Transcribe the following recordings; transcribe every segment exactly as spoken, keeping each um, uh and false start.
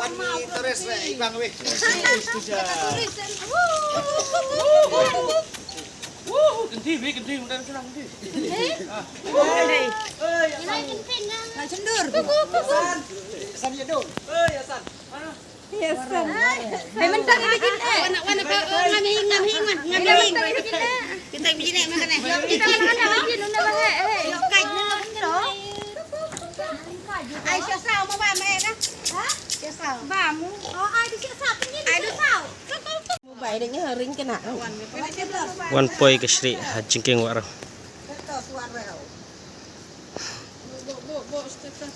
Terus weh, ibang weh. Wuh, kenti, weh, kenti, udah, udah, kenti. Nak sendur. San ya dong. Hai, mentang ini bikin, eh. Wan, wan, wan, ngam hi, ngam hi, wan, ngam hi. Kita bikin, eh, makan, eh. Kita makan, eh. Bikin, udah, eh, eh. Yo, kai, ni lo, ni lo. Ai, siya sa, mo ba, me, ka? Ha? Siya sa. Ba, mo. Oh, ai, di siya sa, pengin. Ai, di sa. Mo ba, ini ring kena. Wan poi ka Shri ha jingkieng wah rew.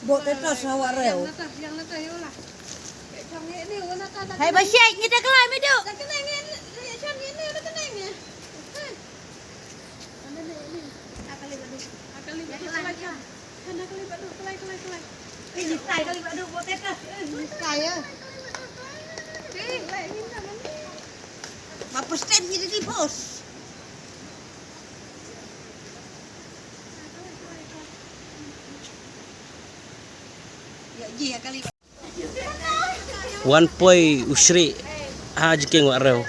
Bok tetas ha wah rew. Hai, ba siai, ngi da kelai, mi duk. Ini sai kali badu bok tetas. Ini sai ya. Ma president ni di pos. Ya, ji ya kali. Wan poi u Shri ha jingkieng wah rew.